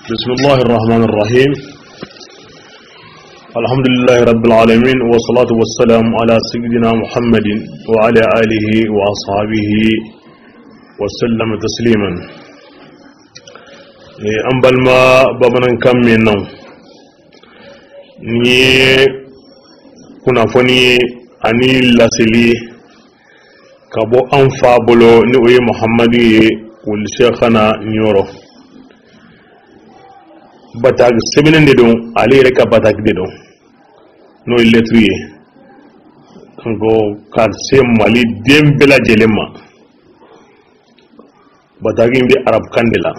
بسم الله الرحمن الرحيم. الحمد لله رب العالمين، والصلاة والسلام على سيدنا محمد وعلى آله وأصحابه وسلم تسليما. An balima bamanankan min na, nin ye kunnafoni ye ani laseli ye ka bɔ an fa bolo, ni o ye Muhamadu ye, Wuli Sɛkana Ɲɔrɔ. Bataki sɛbɛnnen de don, ale yɛrɛ ka bataki de don, n'o ye lɛtiri ye ko ka se Mali den bɛɛ lajɛlen ma. Bataki in bɛ arabukan de la.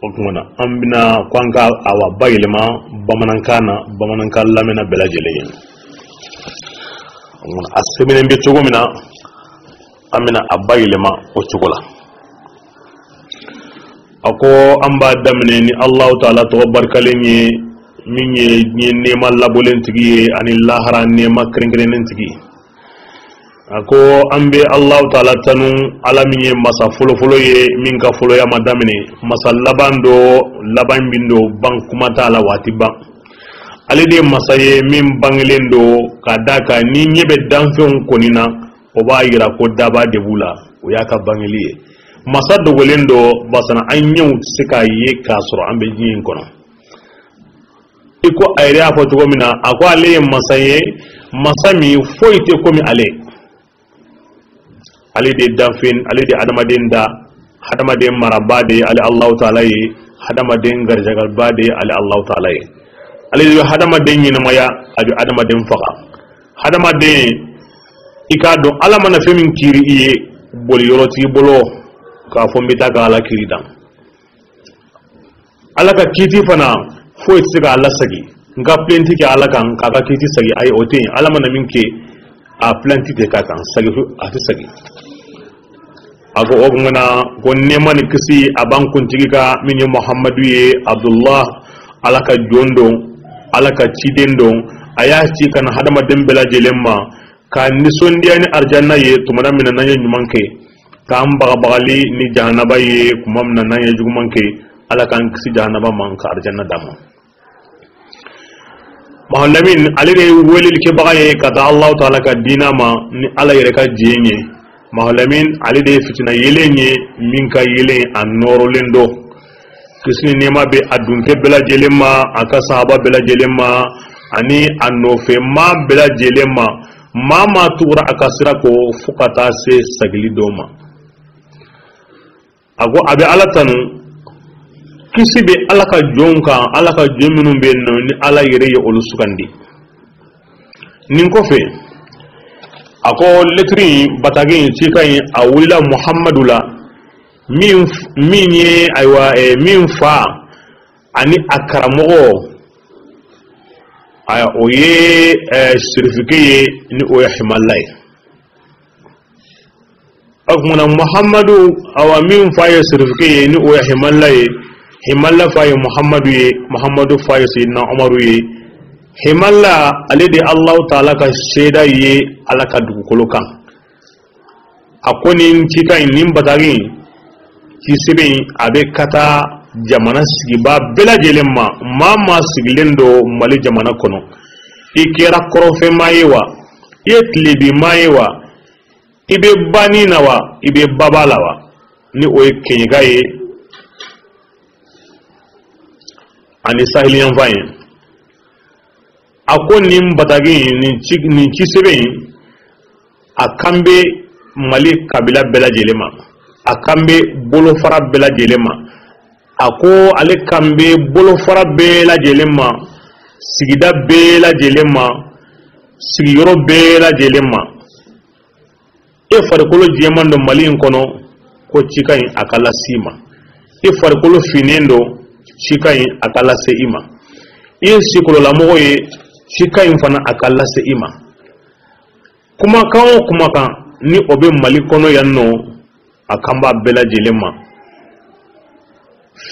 O tuma na, an bɛna ko an ka awa bayɛlɛma bamanankan na, bamanankan lamɛnna bɛɛ lajɛlen ye. A sɛbɛnnen bɛ cogo min na, an bɛna a bayɛlɛma o cogo la. A ko an b'a daminɛ ni Alahu Taala tɔgɔ barikalen ye, min ye diɲɛ nɛɛma labɔlen tigi ye ani lahara nɛɛma kɛrɛnkɛrɛnnen tigi. A ko an bɛ Alahu Taala tanu, Ala min ye masa fɔlɔfɔlɔ ye, min ka fɔlɔya ma daminɛ, masa laban do, laban min don, ban kuma t'a la, waati ban. Ale de ye masa ye min bangelen don, ka d'a kan ni ɲɛ bɛ danfɛnw kɔni na, o b'a yira ko daba de b'u la, o y'a ka bangeli ye. Masa dogolen don, basana an ɲɛw tɛ se k'a ye k'a sɔrɔ an bɛ diɲɛ in kɔnɔ. I ko a yɛrɛ y'a fɔ cogo min na, a ko ale ye masa ye, masa min foyi tɛ komi ale. Ale de danfɛn, ale de adamaden da, hadamaden marabaa de ye ale Alahu Taala ye, hadamaden garijɛgɛba de ye ale Alahu Taala ye. Ale de bɛ hadamaden ɲɛnamaya, a bɛ hadamaden faga. Hadamaden, i k'a dɔn, Ala mana fɛn min kiiri i ye, boli yɔrɔ t'i bolo k'a fɔ n bɛ taa ka Ala kiiri dan. Ala ka kiiti fana, foyi tɛ se k'a lasegin. N ka plainte kɛ Ala kan k'a ka kiiti segin, ayi, o tɛ yen. Ala mana min kɛ, a plainte tɛ k'a kan sagi, a tɛ segin. A ko o kumana ko nɛɛma ni kisi a b'an kuntigi kan, min ye Muhamadu ye, Abdullah, Ala ka jɔn don, Ala ka ciden don. A y'a ci ka na hadamaden bɛɛ lajɛlen ma, ka nisɔndiya ni arijanna ye tumana min na n'an ye ɲuman kɛ, k'an bagabagali ni jahanaba ye tuma min na n'an ye juguman kɛ. Ala k'an kisi jahanaba ma, ka arijanna d'an ma. Mahalamin, ale de ye welelikɛbaga ye ka taa Alahu Taala ka diina ma ni Ala yɛrɛ ka diɲɛ ye. Mahalamin, ale de ye fitina yelen ye, min ka yelen a nɔrɔlen don. Kisi ni nɛɛma bɛ a dunkɛ bɛɛ lajɛlen ma, a ka sahaba bɛɛ lajɛlen ma, ani a nɔfɛ maa bɛɛ lajɛlen ma, maa maa tugura a ka sira kɔ fo ka taa se sagili dɔ ma. A ko a bɛ Ala tanu, kisi bɛ Ala ka jɔnw kan, Ala ka jɔn minnu bɛ yen nɔ ni Ala yɛrɛ ye olu sugandi. Nin kɔfɛ, a ko lɛtiri in, bataki in, cikan in, a wulila Muhamadu la, min ye, ayiwa, min fa ani a karamɔgɔ, ayiwa, o ye sirifike ye, ni o ye Himala ye. O kumana Muhamadu, awa, min fa ye sirifike ye, ni o ye Himala ye, Himala fa ye Muhamadu ye, Muhamadu fa ye Seyidina Umaru ye. Himala, ale de Alahu Taala ka seeda ye Ala ka dugukolo kan. A ko nin cikan in, nin bataki in, ci sɛbɛn in, a bɛ ka taa jamana sigibaa bɛɛ lajɛlen ma, maa maa sigilen don Mali jamana kɔnɔ. I kɛra kɔrɔnfɛmaa ye wa, i ye tilebinmaa ye wa, i bɛ banni na wa, i bɛ baba la wa, ni o ye kɛɲɛka ye ani sahiliyanfan ye. A ko nin bataki in, nin ci sɛbɛn in, a kan bɛ Mali kabila bɛɛ lajɛlen ma, a kan bɛ bolofara bɛɛ lajɛlen ma. A ko ale kan bɛ bolofara bɛɛ lajɛlen ma, sigida bɛɛ lajɛlen ma, sigiyɔrɔ bɛɛ lajɛlen ma. E farikolo jɛman don Mali in kɔnɔ, ko cikan in a ka lase i ma. I farikolo finnen don, cikan in a ka lase i ma. I ye sikololamɔgɔ ye, cikan in fana a ka lase i ma. Kumakan o kumakan ni o bɛ Mali kɔnɔ yan nɔ, a kan b'a bɛɛ lajɛlen ma.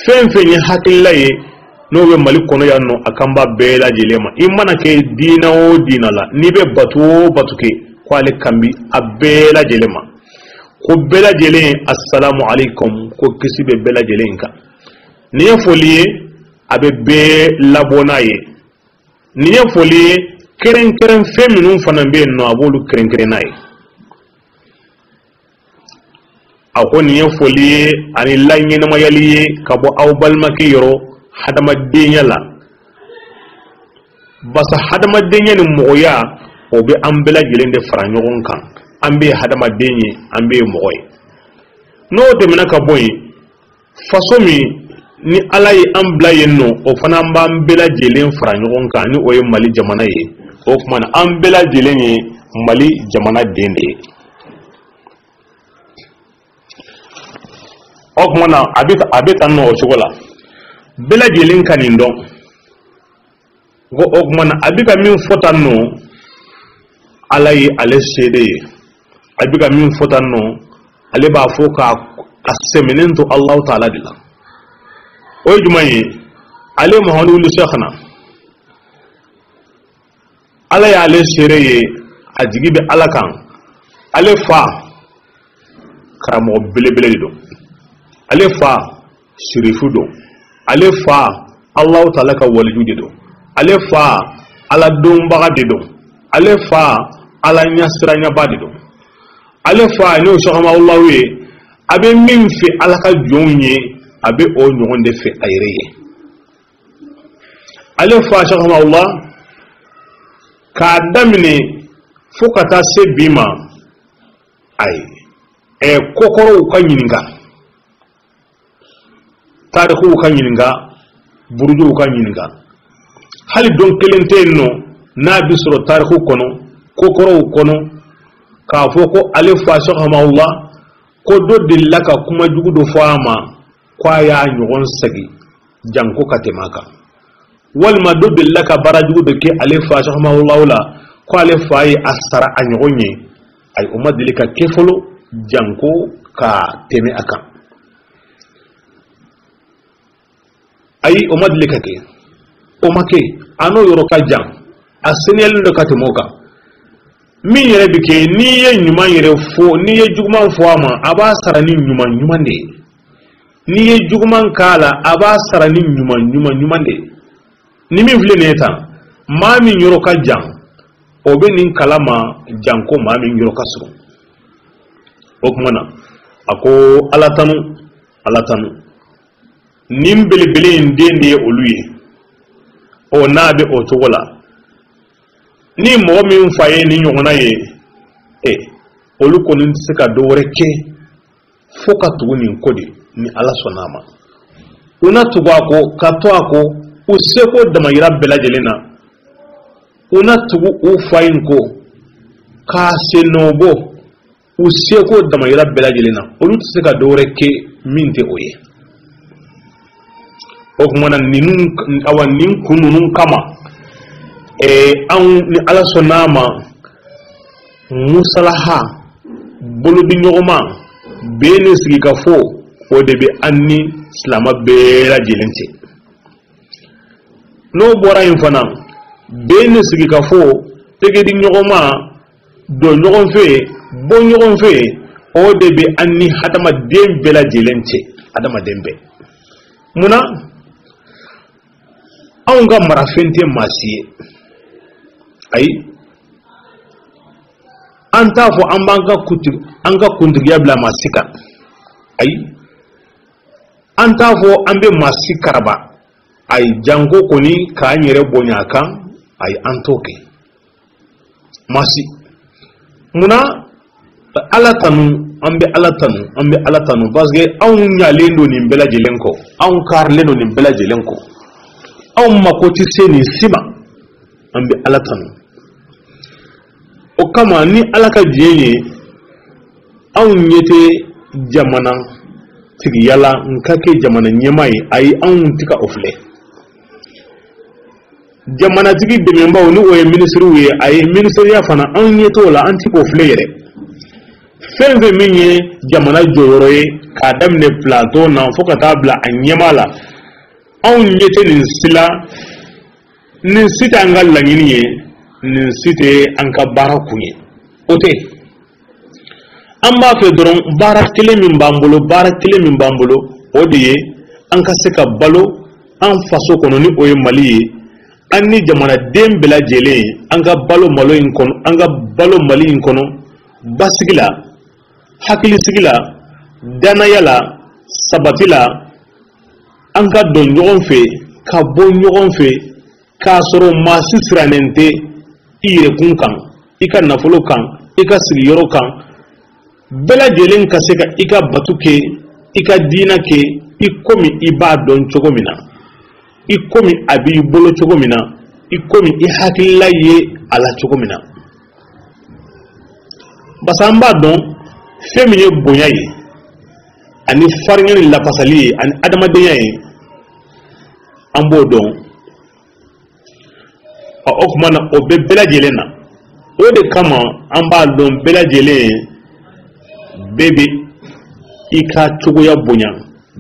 Fɛn fɛn ye hakilila ye n'o bɛ Mali kɔnɔ yan nɔ, a kan b'a bɛɛ lajɛlen ma. I mana kɛ diina o diina la, n'i bɛ bato o bato kɛ, ko ale kan bi a bɛɛ lajɛlen ma. Ko bɛɛ lajɛlen, asalamu aleykum, ko kisi bɛ bɛɛ lajɛlen kan. Nin ye foli ye, a bɛ bɛɛ labɔ n'a ye. Nin ye foli ye, kɛrɛnkɛrɛn fɛn minnu fana bɛ yen nɔ, a b'olu kɛrɛnkɛrɛn n'a ye. A ko nin ye foli ye ani laɲɛnamayali ye ka bɔ aw balimakɛ yɔrɔ hadamadenya la, basa hadamadenya ni mɔgɔya o bɛ an bɛɛ lajɛlen de fara ɲɔgɔn kan. An bɛɛ ye hadamaden ye, an bɛɛ ye mɔgɔ ye. N'o tɛmɛna ka bɔ yen, faso min ni Ala ye an bila yen nɔ, o fana b'an bɛɛ lajɛlen fara ɲɔgɔn kan, ni o ye Mali jamana ye. O tuma na an bɛɛ lajɛlen ye Mali jamana den de ye. O tuma na a bɛ tan nɔ o cogo la, bɛɛ lajɛlen ka nin dɔn ko o tuma na a bɛ ka min fɔ tan nɔ, Ala ye ale seede ye. A bɛ ka min fɔ tan nɔ, ale b'a fɔ k'a a sɛmɛnen to Alahu taala de la. O ye jumɛn ye? Ale Muhamadu wuli Sɛkina, Ala y'ale seere ye, a jigi bɛ Ala kan. Ale fa karamɔgɔ belebele de don, ale fa sirifu don, ale fa Alahu taala ka waliju de don, ale fa Ala donbaga de don, ale fa Ala ɲɛsiranyaba de don. Ale fa n'o Sɛkihamawulahu ye, a bɛ min fɛ Ala ka jɔnw ye, a bɛ o ɲɔgɔn de fɛ a yɛrɛ ye. Ale fa Sɛkihamawulah k'a daminɛ fo ka taa se bi ma, ayi, kokɔrɔw ka ɲininka, tarikuw ka ɲininka, burujuw ka ɲininka, hali don kelen tɛ yen nɔ n'a bɛ sɔrɔ tariku kɔnɔ, kokɔrɔw kɔnɔ, k'a fɔ ko ale fa Sɛkihamawulah ko dɔ delila ka kuma jugu dɔ fɔ a ma ko a y'a ɲɔgɔn segin janko ka tɛmɛ a kan, walima dɔ delila ka baara jugu dɔ kɛ ale fa Sɛkihamawulah la ko ale fa ye a sara a ɲɔgɔn ye. Ayi, o ma deli ka kɛ fɔlɔ janko ka tɛmɛ a kan. Ayi, o ma deli ka kɛ, o ma kɛ. A n'o yɔrɔ ka jan, a seniyalen don ka tɛmɛ o kan. Min yɛrɛ bɛ kɛ, n'i ye ɲuman yɛrɛ fɔ, n'i ye juguman fɔ a ma, a b'a sara ni ɲuman ɲuman de ye. N'i ye juguman k'a la, a b'a sara ni ɲuman ɲuman ɲuman de ye. Ni min filɛ nin ye tan, maa min yɔrɔ ka jan, o bɛ nin kalama janko maa min yɔrɔ ka surun. O tuma na a ko Ala tanu, Ala tanu, nin belebele in den de ye olu ye. O n'a bɛ o cogo la, ni mɔgɔ min fa ye nin ɲɔgɔnna ye, olu kɔni tɛ se ka dɔ wɛrɛ kɛ fo ka tugu nin ko de, ni Ala sɔnna a ma. U na tugu a kɔ ka to a kɔ u seko damayira bɛɛ lajɛlen na. U na tugu u fa in kɔ k'a sen nɔ bɔ u seko damayira bɛɛ lajɛlen na. Olu tɛ se ka dɔ wɛrɛ kɛ min tɛ o ye. O tuma na ninnu, awa, nin kun ninnu kama, anw ni Ala sɔnna a ma, musalaha, bolodiɲɔgɔnma, bɛn ni sigikafɔ, o de bɛ an ni silamɛ bɛɛ lajɛlen cɛ. N'o bɔra yen fana, bɛn ni sigikafɔ, tɛgɛdiɲɔgɔnma, don ɲɔgɔn fɛ, bɔ ɲɔgɔn fɛ, o de bɛ an ni hadamaden bɛɛ lajɛlen cɛ, hadamaden bɛɛ. Munna anw ka marafɛn tɛ maa si ye? Ayi, an t'a fɔ an b'an ka kuntigi, an ka kuntigiya bila maa si kan. Ayi, an t'a fɔ an bɛ maa si karaba. Ayi, janko kɔni k'an yɛrɛ bonya a kan, ayi, an t'o kɛ maa si. Munna? Ala tanu, an bɛ Ala tanu, an bɛ Ala tanu, parce que anw ɲalen don nin bɛɛ lajɛlen kɔ, anw karilen don nin bɛɛ lajɛlen kɔ, anw mako tɛ se nin si ma. An bɛ Ala tanu. O kama, ni Ala ka diɲɛ ye, anw ɲɛ tɛ jamana tigiya la n ka kɛ jamana ɲɛmaa ye. Ayi, anw tɛ ka o filɛ. Jamanatigi dɛmɛbaaw, ni o ye minisiriw ye, ayi, minisiriya fana, anw ɲɛ t'o la, an tɛ k'o filɛ yɛrɛ. Fɛn fɛn min ye jamana jɔyɔrɔ ye, k'a daminɛ plateau na fo ka taa bila a ɲɛmaa la, anw ɲɛ tɛ nin si la. Nin si tɛ an ka laɲini ye, nin si tɛ an ka baara kun ye, o tɛ. An b'a fɛ dɔrɔn, baara kelen min b'an bolo, baara kelen min b'an bolo, o de ye An ka se ka balo an faso kɔnɔ, ni o ye Mali ye, an ni jamanaden bɛɛ lajɛlen, an ka balo malo in kɔnɔ, an ka balo Mali in kɔnɔ basigi la, hakilisigi la, danaya la, sabati la, an ka don ɲɔgɔn fɛ, ka bɔ ɲɔgɔn fɛ, k'a sɔrɔ maa si sirannen tɛ i yɛrɛkun kan, i ka nafolo kan, i ka sigiyɔrɔ kan. Bɛɛ lajɛlen ka se ka i ka batu kɛ, i ka diina kɛ i komi i b'a dɔn cogo min na, i komi a b'i bolo cogo min na, i komi i hakilila ye a la cogo min na. Basa an b'a dɔn fɛn min ye bonya ye, ani farinya ni lafasali ye, ani adamadenya ye, an b'o dɔn. Ɔ, o tuma na, o bɛ bɛɛ lajɛlen na. O de kama an b'a dɔn bɛɛ lajɛlen, bɛɛ bɛ i ka cogoya bonya,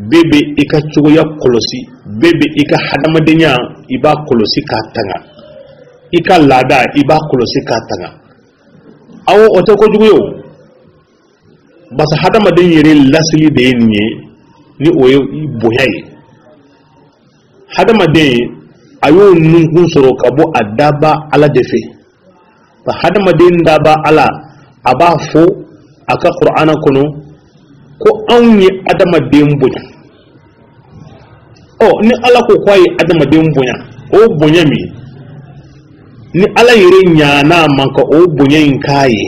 bɛɛ bɛ i ka cogoya kɔlɔsi, bɛɛ bɛ i ka hadamadenya i b'a kɔlɔsi k'a tanga, i ka laada i b'a kɔlɔsi k'a tanga. Awɔ, o tɛ kojugu ye o, basa hadamaden yɛrɛ lasili de ye nin ye, ni o ye bonya ye. Hadamaden a y'o nunkun sɔrɔ ka bɔ a daba Ala de fɛ. Ba hadamaden daba Ala, a b'a fɔ a ka Kur'ana kɔnɔ ko anw ye adamaden bonya. Ɔ, ni Ala ko k'a ye adamaden bonya, o bonya min ni Ala yɛrɛ ɲana a ma ka o bonya in k'a ye,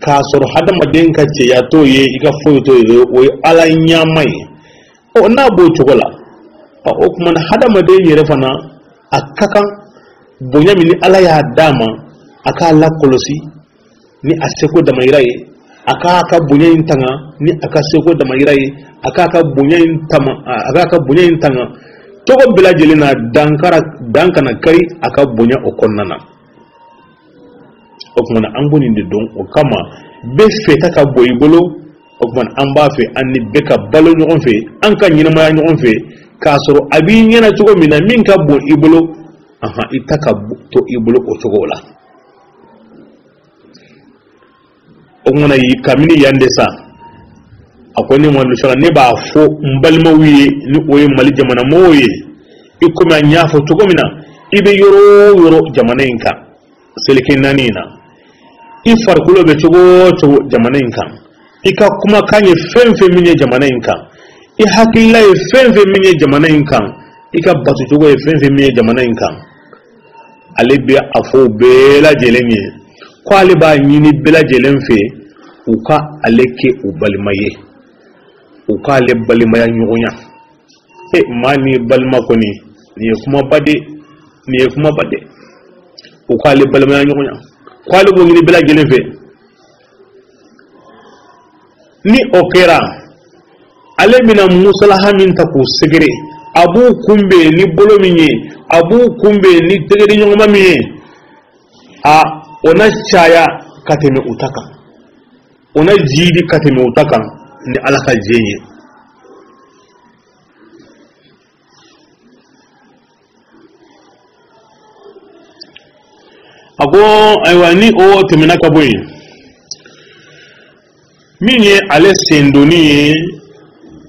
k'a sɔrɔ hadamaden ka cɛya t'o ye, i ka foyi t'o ye, o ye Ala ɲama ye. Ɔ, n'a b'o cogo la, ɔ, o tuma na hadamaden yɛrɛ fana a ka kan bonya min ni Ala y'a d'a ma, a k'a lakɔlɔsi ni a seko damayira ye, a k'a ka bonya in tanga ni a ka seko damayira ye, a k'a ka bonya in tama, a k'a ka bonya in tanga cogo bɛɛ lajɛlen na, dankara dan kana kari a ka bonya o kɔnɔna na. O tuma na an b'o nin de dɔn. O kama bɛɛ fɛta ka bɔ i bolo. O tuma na an b'a fɛ an ni bɛɛ ka balo ɲɔgɔn fɛ, an ka ɲɛnamaya ɲɔgɔn fɛ, k'a sɔrɔ a b'i ɲɛna cogo min na, min ka bon i bolo, ahan, i ta ka to i bolo o cogo la. O tuma na kabini yan de sa, a ko ne Mamadu Saka, ne b'a fɔ n balimaw ye, ni o ye Mali jamana mɔgɔw ye, i komi an y'a fɔ cogo min na, i bɛ yɔrɔ o yɔrɔ jamana in kan, seleke naani in na, i farikolo bɛ cogo o cogo jamana in kan, i ka kumakan ye fɛn fɛn min ye jamana in kan, i hakilila ye fɛn fɛn min ye jamana in kan, i ka batocogo ye fɛn fɛn min ye jamana in kan, ale bɛ a fɔ u bɛɛ lajɛlen ye ko ale b'a ɲini bɛɛ lajɛlen fɛ u ka ale kɛ u balima ye, u k'ale balimaya ɲɔgɔnya. E maa ni balima kɔni, nin ye kumaba de, nin ye kumaba de. U k'ale balimaya ɲɔgɔnya, k'ale b'o ɲini bɛɛ lajɛlen fɛ. Ni o kɛra, ale bɛna musalaha min ta k'u sɛgɛrɛ, a b'u kunbɛn ni bolo min ye, a b'u kunbɛn ni tɛgɛdiɲɔgɔnma min ye, a o na caya ka tɛmɛ u ta kan, o na jiidi ka tɛmɛ u ta kan, ni Ala ka diɲɛ ye. A ko ayiwa, ni o tɛmɛna ka bɔ yen, min ye ale sendonni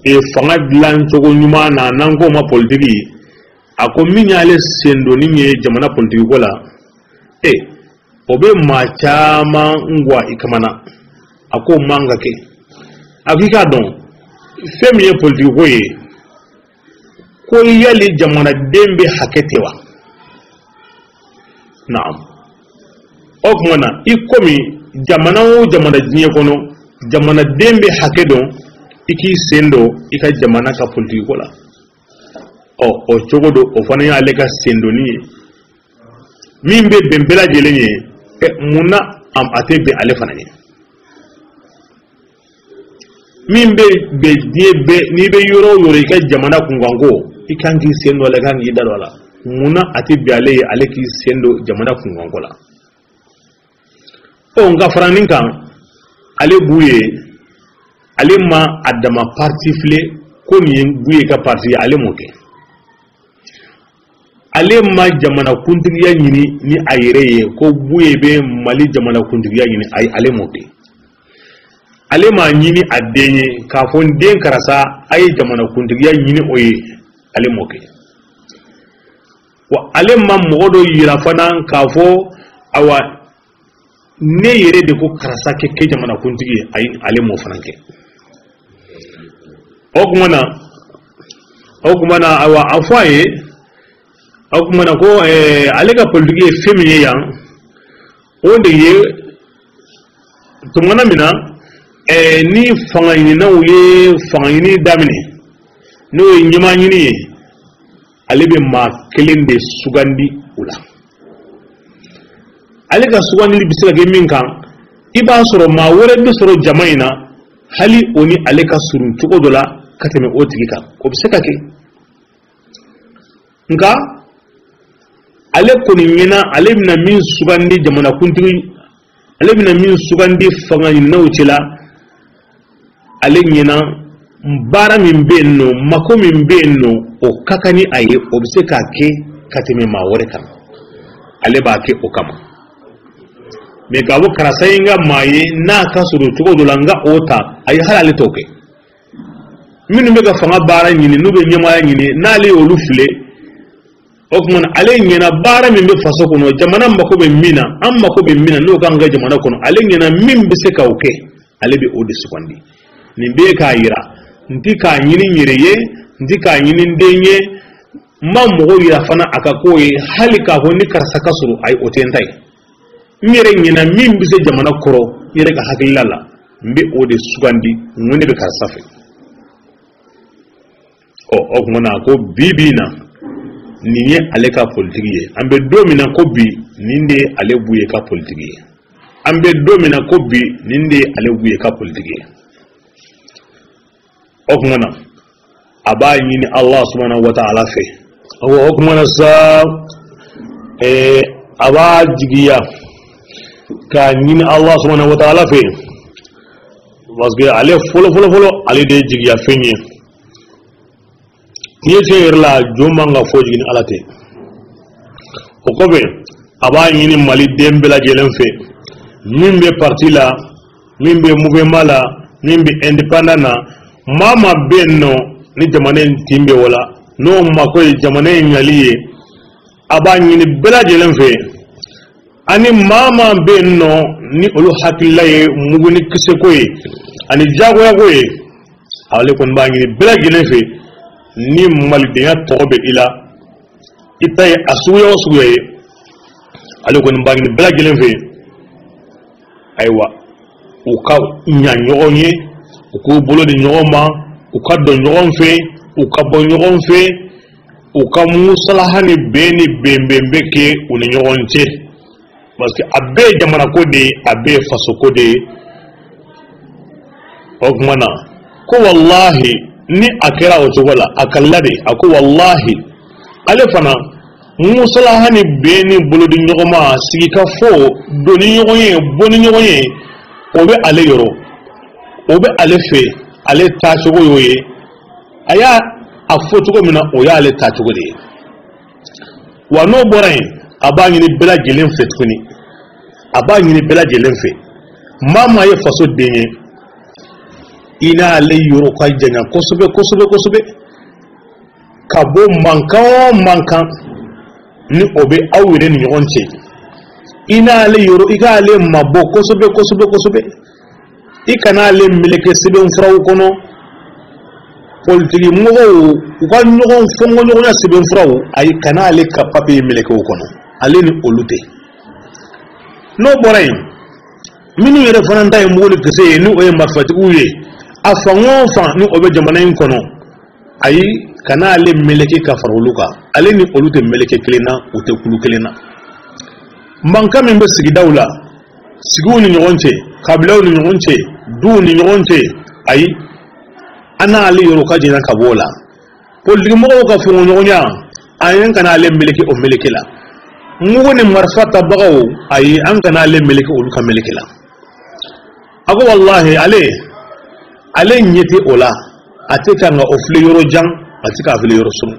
ye fanga dilancogo ɲuman na, n'an k'o ma politiki, a ko min y'ale sendonni ye jamana politiki ko la, o bɛ maa caman ngwa i kamana. A k'o man ka kɛ. A k'i k'a dɔn fɛn min ye politiki ko ye, ko yali jamanaden bɛ hakɛ tɛ wa? Naam. O tuma na, i komi jamana o jamana diɲɛ kɔnɔ, jamanaden bɛ hakɛ dɔn i k'i sen don i ka jamana ka politiki ko la. Ɔ, o cogo don, o fana y'ale ka sendonni ye min bɛ bɛn bɛɛ lajɛlen ye. Mun na a tɛ bɛn ale fana ye? Min bɛ bɛn diɲɛ bɛɛ, n'i bɛ yɔrɔ o yɔrɔ i ka jamana kunkanko, i kan k'i sen don a la, i kan k'i da don a la. Mun na a tɛ bɛn ale ye, ale k'i sen don jamana kunkanko la? Ɔ, nka fara nin kan, ale b'u ye, ale ma a dama parti filɛ ko nin ye Buye ka parti ye, ale m'o kɛ. Ale ma jamana kuntigiya ɲini ni a yɛrɛ ye ko Buye bɛ Mali jamana kuntigiya ɲini, ayi, ale m'o kɛ. Ale m'a ɲini a den ye k'a fɔ n den karisa, a ye jamanakuntigiya ɲini o ye. Ale m'o kɛ. Wa ale ma mɔgɔ dɔ yira fana k'a fɔ awa, ne yɛrɛ de ko karisa kɛ kɛ jamanakuntigi ye. Ayi, ale m'o fana kɛ. O tuma na, ayiwa, a fɔ a ye, o tuma na, ko ale ka politiki ye fɛn min ye yan, o de ye tumana min na ni fanga ɲininaw ye fanga ɲini daminɛ, n'o ye ɲɛmaa ɲini ye, ale bɛ maa kelen de sugandi o la. Ale ka sugandili bɛ se ka kɛ min kan, i b'a sɔrɔ maa wɛrɛ bɛ sɔrɔ jama in na, hali o ni ale ka surun cogo dɔ la ka tɛmɛ o tigi kan, o bɛ se ka kɛ. Nka ale kɔni ɲɛna, ale bɛna min sugandi jamanakuntigi, ale bɛna min sugandi fanga ɲininaw cɛla, ale ɲɛna baara min bɛ yen nɔ, mako min bɛ yen nɔ, o ka kan ni a ye, o bɛ se k'a kɛ ka tɛmɛ maa wɛrɛ kan, ale b'a kɛ o kama. Mɛ k'a fɔ karisa ye n ka maa ye, n'a ka surun cogo dɔ la, n ka o ta, ayi, hali ale t'o kɛ. Minnu bɛ ka fanga baara ɲini, n'u bɛ ɲɛmaaya ɲini, n'ale y'olu file, o tuma na ale ɲɛna baara min bɛ faso kɔnɔ, jamana mako bɛ min na, an mako bɛ min na, n'o kan ka kɛ jamana kɔnɔ, ale ɲɛna min bɛ se k'o kɛ, ale bɛ o de sugandi. Nin bɛɛ k'a yira n ti k'a ɲini n yɛrɛ ye, n ti k'a ɲini n den ye, n ma mɔgɔ yira fana a ka k'o ye, hali k'a fɔ ni karisa ka surun, ayi, o tɛ n ta ye. N yɛrɛ ɲɛna min bɛ se jamana kɔrɔ, n yɛrɛ ka hakilila la, n bɛ o de sugandi. N ko ne bɛ karisa fɛ. Ɔ, o tuma na, ko bi bi in na, nin ye ale ka politiki ye. An bɛ don min na ko bi, nin de ye ale Buye ka politiki ye. An bɛ don min na ko bi, nin de ye ale Buye ka politiki ye. O tuma na, a b'a ɲini Allah subhanahu wa ta'ala fɛ. O tuma na sa, a b'a jigiya k'a ɲini Allah subhanahu wa ta'ala fɛ, parce que ale fɔlɔ fɔlɔ fɔlɔ, ale de ye jigiya fɛn ye. Tiɲɛ tiɲɛ yɛrɛ la, jɔn man ka fɔ jigin ni Ala tɛ. O kɔfɛ, a b'a ɲini Maliden bɛɛ lajɛlen fɛ, min bɛ parti la, min bɛ mouvement la, min bɛ indépendant na, maa maa bɛ yen nɔ ni jamana in tin bɛ o la, n'o mako ye jamana in ɲali ye, a b'a ɲini bɛɛ lajɛlen fɛ, ani maa maa bɛ yen nɔ ni olu hakilila ye mugu ni kisɛko ye ani jagoyako ye, ale kɔni b'a ɲini bɛɛ lajɛlen fɛ, ni malidenya tɔgɔ bɛ i la, i ta ye a suguya o suguya ye, ale kɔni b'a ɲini bɛɛ lajɛlen fɛ, ayiwa, u ka ɲa ɲɔgɔn ye, u k'u bolo di ɲɔgɔn ma, u ka don ɲɔgɔn fɛ, u ka bɔ ɲɔgɔn fɛ, u ka musalaha ni bɛn ni bɛnbɛn bɛ kɛ u ni ɲɔgɔn cɛ, parce que a bɛɛ ye jamanako de ye, a bɛɛ ye fasoko de ye. O tuma na, ko walahi, ni a kɛra o cogo la, a kalila de. A ko walahi, ale fana musalaha ni bɛn ni bolodi ɲɔgɔn ma, sigi ka fɔ, don ni ɲɔgɔn ye, bɔ ni ɲɔgɔn ye, o bɛ ale yɔrɔ, o bɛ ale fɛ, ale taacogo y'o ye. A y'a a fɔ cogo min na, o y'ale taacogo de ye. Wa n'o bɔra yen, a b'a ɲini bɛɛ lajɛlen fɛ tuguni, a b'a ɲini bɛɛ lajɛlen fɛ, maa maa ye faso den ye, i n'ale yɔrɔ ka janya kosɛbɛ kosɛbɛ kosɛbɛ, ka bɔ mankan o mankan ni o bɛ aw yɛrɛ ni ɲɔgɔn cɛ, i n'ale yɔrɔ, i k'ale mabɔ kosɛbɛ kosɛbɛ kosɛbɛ. I kana ale meleke sɛbɛnfuraw kɔnɔ, politiki mɔgɔw u ka ɲɔgɔn fɔnkɔɲɔgɔnya sɛbɛnfuraw, ayi, kana ale ka papiye meleke o kɔnɔ, ale ni olu tɛ. N'o bɔra yen, minnu yɛrɛ fana ta ye mugu ni kisɛ ye, ni o ye marifatigiw ye, a fan o fan ni o bɛ jamana in kɔnɔ, ayi, kana ale meleke ka fara olu kan. Ale ni olu tɛ meleke kelen na, u tɛ kulu kelen na. Mankan min bɛ sigidaw la, sigiw ni ɲɔgɔn cɛ, kabilaw ni ɲɔgɔn cɛ, duw ni ɲɔgɔn cɛ, ayi, an n'ale yɔrɔ ka janya ka bɔ o la. Politikimɔgɔw ka fɔnkɔɲɔgɔnya, ayi, an kana ale meleke o meleke la. Mugu ni marifa tabagaw, ayi, an kana ale meleke olu ka meleke la. A ko walahi, ale ɲɛ tɛ o la, a tɛ kan ka o filɛ yɔrɔ jan, a tɛ k'a filɛ yɔrɔ surun,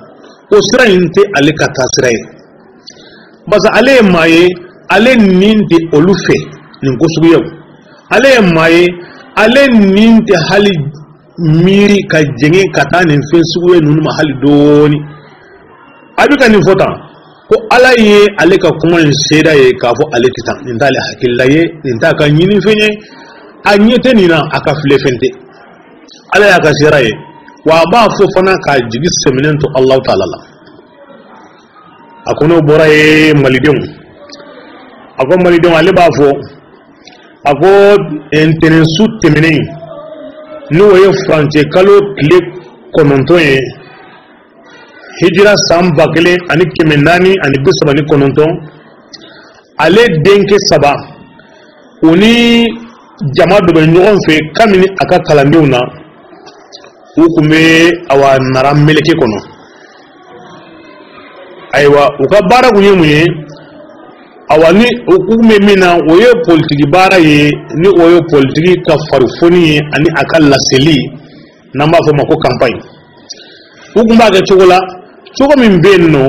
o sira in tɛ ale ka taa sira ye, parce que ale ye maa ye, ale nin tɛ olu fɛ nin ko suguyaw. Ale ye maa ye, Ale nin tɛ hali miiri ka jɛngɛ ka taa nin fɛn suguya ninnu ma hali dɔɔni. A bɛ ka nin fɔ tan ko Ala ye ale ka kuma in seeda ye k'a fɔ ale tɛ tan, nin t'ale hakilila ye, nin t'a ka ɲinifɛn ye, a ɲɛ tɛ nin na, a ka filɛfɛn tɛ. Ala y'a ka seera ye, wa a b'a fɔ fana k'a jigi sɛmɛnen to Alahu taala la. A ko n'o bɔra ye malidenw, a ko malidenw, ale b'a fɔ a ko ntɛnɛnsu tɛmɛnen, n'o ye furancɛ kalo tile 9 ye, hijira san 1439, ale denkɛ 3 u ni jama dɔ bɛ ɲɔgɔn fɛ kabini a ka kalandenw na, u tun bɛ awa Nara meleke kɔnɔ. Ayiwa, u ka baara kun ye mun ye? Awa, ni u kun bɛ min na, o ye politiki baara ye, ni o ye politiki ka farifoni ye ani a ka laseli, n'an b'a fɔ o ma ko campagne. U kun b'a kɛ cogo la, cogo min bɛ yen nɔ,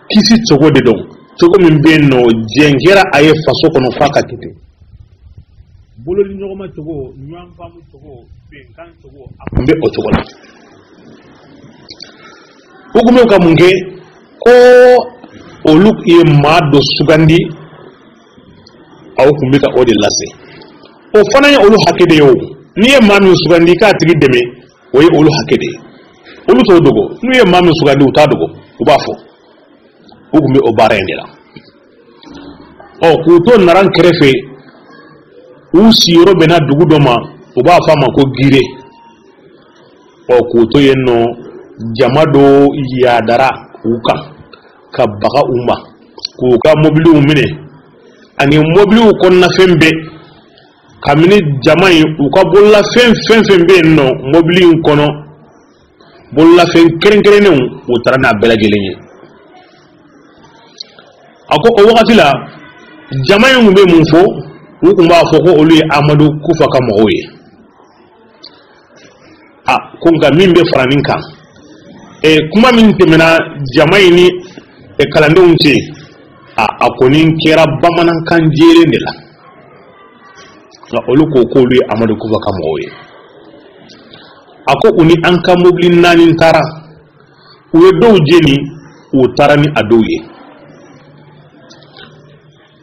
kisi cogo de don, cogo min bɛ yen nɔ, jɛn kɛra a ye faso kɔnɔ f'a ka kɛ ten. Bololi ɲɔgɔnma cogo, ɲɔgɔn faamu cogo, bɛnkan cogo, a kun bɛ o cogo la. U kun bɛ ka mun kɛ? Ko olu ye maa dɔ sugandi, aw kun bɛ ka o de lase. O fana ye olu hakɛ de ye o. N'i ye maa min sugandi k'a tigi dɛmɛ, o ye olu hakɛ de ye. Olu t'o dogo. N'u ye maa min sugandi, u t'a dogo, u b'a fɔ. U kun bɛ o baara in de la. Ɔ, k'u to Naran kɛrɛfɛ, u sigiyɔrɔ bɛnna dugu dɔ ma, u b'a fɔ a ma ko Gire. Ɔ, k'u to yen nɔ, jama dɔ yaadara u kan ka baga u ma, k'u ka mobiliw minɛ ani mobiliw kɔnɔnafɛn bɛɛ. Kabini jama in, u ka bololafɛn fɛn fɛn bɛ yen nɔ mobili in kɔnɔ, bololafɛn kɛrɛnkɛrɛnnenw, u taara n'a bɛɛ lajɛlen ye. A ko o wagati la, jama in tun bɛ mun fɔ? U tun b'a fɔ ko olu ye Amadu Kufa ka mɔgɔw ye. A ko nka min bɛ fara nin kan, kuma min tɛmɛna jama in ni kalandenw cɛ, a kɔni kɛra bamanankan jɛlen de la. Nka olu ko k'olu ye Amadu Kufa ka mɔgɔw ye. A ko u ni an ka mobili 4 taara, u ye dɔw jeni, u taara ni a dɔw ye.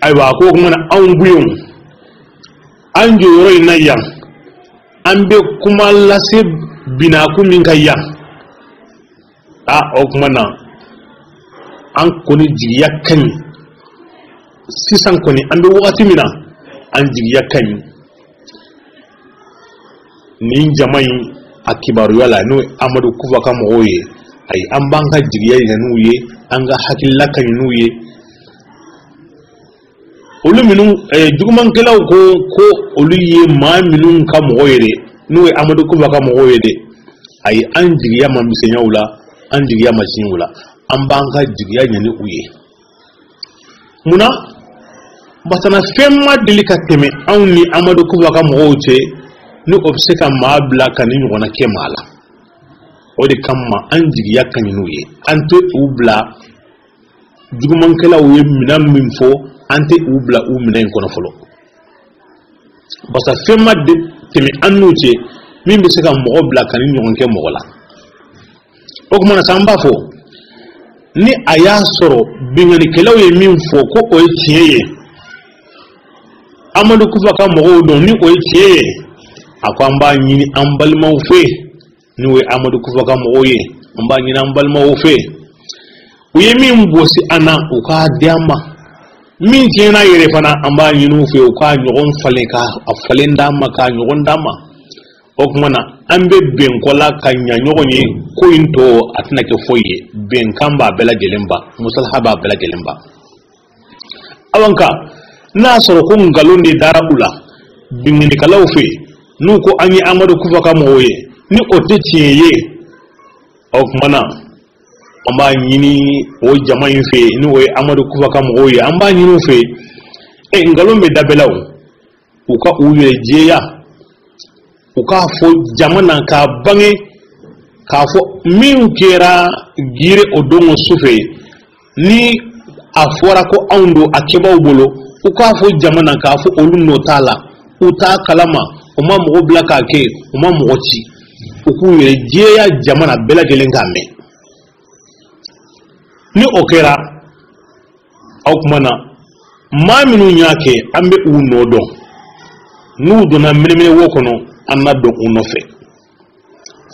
Ayiwa, a ko o tuma na anw buyenw, an jɔyɔrɔ in na yan, an bɛ kuma lase binakun min kan yan, a o tuma na an kɔni jigiya ka ɲi sisan kɔni, an bɛ wagati min na, an jigiya ka ɲi nin jama in a kibaruya la, n'o ye Amadu Kufa ka mɔgɔw ye. Ayi, an b'an ka jigiya ɲɛ n'u ye, an ka hakilila ka ɲi n'u ye. Olu minnu jugumankɛlaw ko ko olu ye maa minnu ka mɔgɔw ye dɛ, n'o ye Amadu Kufa ka mɔgɔw ye dɛ, ayi, an jigiya ma misɛnya u la, an jigiya ma tiɲɛ u la, an b'an ka jigiya ɲɛ ni u ye. Munna? Basana fɛn ma deli ka tɛmɛ anw ni Amadu Kufa ka mɔgɔw cɛ ni o bɛ se ka maa bila ka nin ɲɔgɔnna kɛ maa la. O de kama an jigiya ka ɲi n'u ye, an tɛ u bila jugumankɛlaw ye minɛn min fɔ, an tɛ u bila u minɛn in kɔnɔ fɔlɔ. Barisa fɛn ma tɛmɛ an n'u cɛ min bɛ se ka mɔgɔ bila ka nin ɲɔgɔn kɛ mɔgɔ la. O tuma na sa, an b'a fɔ ni a y'a sɔrɔ binkannikɛlaw ye min fɔ ko o ye tiɲɛ ye, Amadu Kufa ka mɔgɔw don, ni o ye tiɲɛ ye, a ko an b'a ɲini an balimaw fɛ, n'o ye Amadu Kufa ka mɔgɔw ye, an b'a ɲini an balimaw fɛ, u ye min gosi an na, u k'a di an ma. Min tiɲɛna yɛrɛ fana, an b'a ɲini u fɛ, u k'a ɲɔgɔn falen, k'a falen d'an ma, k'a ɲɔgɔn d'an ma. O tuma na an bɛ bɛn kɔ la ka ɲa ɲɔgɔn ye, ko in tɔ a tɛna kɛ foyi ye, bɛnkan b'a bɛɛ lajɛlen ban, musalaha b'a bɛɛ lajɛlen ban. Awa, nka n'a sɔrɔ ko nkalon de dara u la binkannikɛlaw fɛ, n'u ko an ye Amadu Kufa ka mɔgɔw ye, ni o tɛ tiɲɛ ye, o tuma na an b'a ɲini o jama in fɛ, n'o ye Amadu Kufa ka mɔgɔw ye, an b'a ɲini u fɛ, nkalon bɛ da bɛɛ la o, u ka u yɛrɛ jɛya, u k'a fɔ jama na k'a bange k'a fɔ min kɛra Gire o don o su fɛ, ni a fɔra ko anw don a kɛbaaw bolo, u k'a fɔ jama na k'a fɔ olu nɔ t'a la, u t'a kalama, U ma mɔgɔ bila k'a kɛ, u ma mɔgɔ ci. U k'u yɛrɛ jɛya jama na, bɛɛ lajɛlen k'a mɛn. Ni o kɛra, aw kuma na maa minnu y'a kɛ, an bɛ u nɔ dɔn. N'u donna mɛnɛmɛnɛ wo kɔnɔ, an na don u nɔfɛ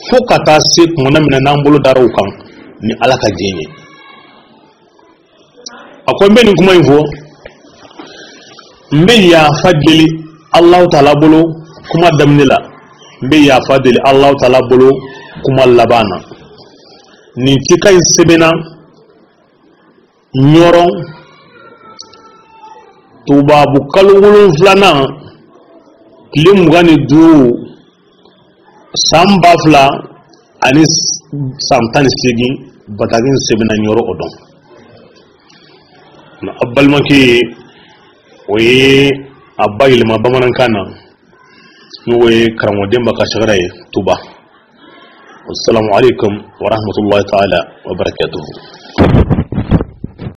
fo ka taa se kumana min na n'an bolo dara u kan, ni Ala ka diɲɛ ye. A ko n bɛ nin kuma in fɔ, n bɛ yafa deli Alahu taala bolo kuma daminɛ la, n bɛ yafa deli Alahu taala bolo kuma laban na. Nin cikan in sɛbɛnna Ɲɔrɔn, tubabu kalo 7nan, tile 25, san 2018. Bataki in sɛbɛnna Ɲɔrɔ o don. A balimakɛ ye, o ye a bayɛlɛma bamanankan na, n'o ye karamɔgɔ Denba ka sagara ye Tuba. Wassalamu alaikum wa rahmatullahi ta'ala wa barakatuhu.